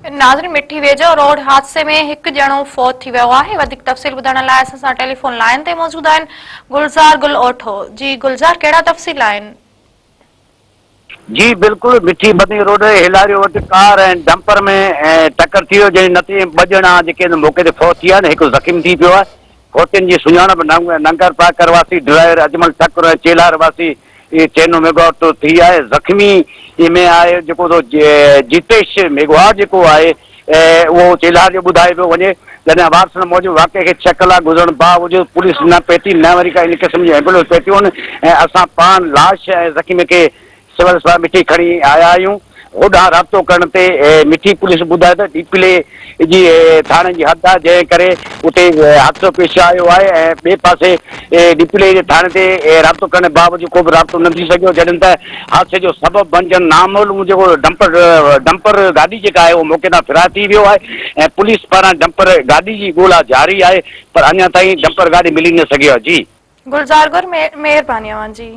ناظرين مٺي ويجهو روڊ حادثي ۾ هڪ ڄڻو فوت ٿي ويو آهي وڌيڪ تفصيل ٻڌائڻ لاء اسان سان ٽيليفون لائين تي موجود آهن گلزار گل اوٺو جي گلزار ڪهڙا تفصيل آهن. جي بلڪل مٺي بدني روڊ هيلاريو وٽ ڪار ۽ ڊمپر ۾ ٽڪر ٿي ويو جنهن نتيجي ۾ ٻه ڄڻا جيڪي ان موقعي تي فوت ٿي ويا آهن هڪ زخمي ٿي پيو آهي فوتين جي سڃاڻپ ننگر پارڪر واسي ڊرائيور اجمل ٺڪر ۽ چيلهار واسي چينو ميگهواڙ طور ٿي آهي. زخمي ۾ آهي جيڪو سو جيتيش ميگهواڙ جيڪو آهي اهو چيلهار جو ٻڌايو پيو وڃي. جڏهن وارثن موجب واقعي کي ڇهه ڪلاڪ گذرڻ باوجود پوليس نه پهتي نه وري ڪا ان قسم جون ايمبولينس پهتيون آهن ۽ اسان پاڻ لاش ۽ زخمي کي سول اسپتال مٺي کڻي آيا آهيون. هوڏانهن رابطو ڪرڻ تي مٺي پوليس ٻڌايو ته ڏيپلي جي ٿاڻي جي حد آهي جنهن ڪري اتي حادثو پيش آيو آهي ۽ ٻئي پاسي ڏيپلي جي ٿاڻي تي رابطو ڪرڻ باوجود ڪو به رابطو نه ٿي سگهيو جڏهن ته حادثي جو سبب بڻجڻ نامعلوم جيڪو ڊمپر ڊمپر گاڏي جيڪا آهي اهو موقعي تان فرار ٿي ويو آهي ۽ پوليس پاران ڊمپر گاڏي جي ڳولا جاري آهي پر اڃا تائين ڊمپر گاڏي ملي نه سگهي آهي جي. گلزار گل مهرباني اوهان جي.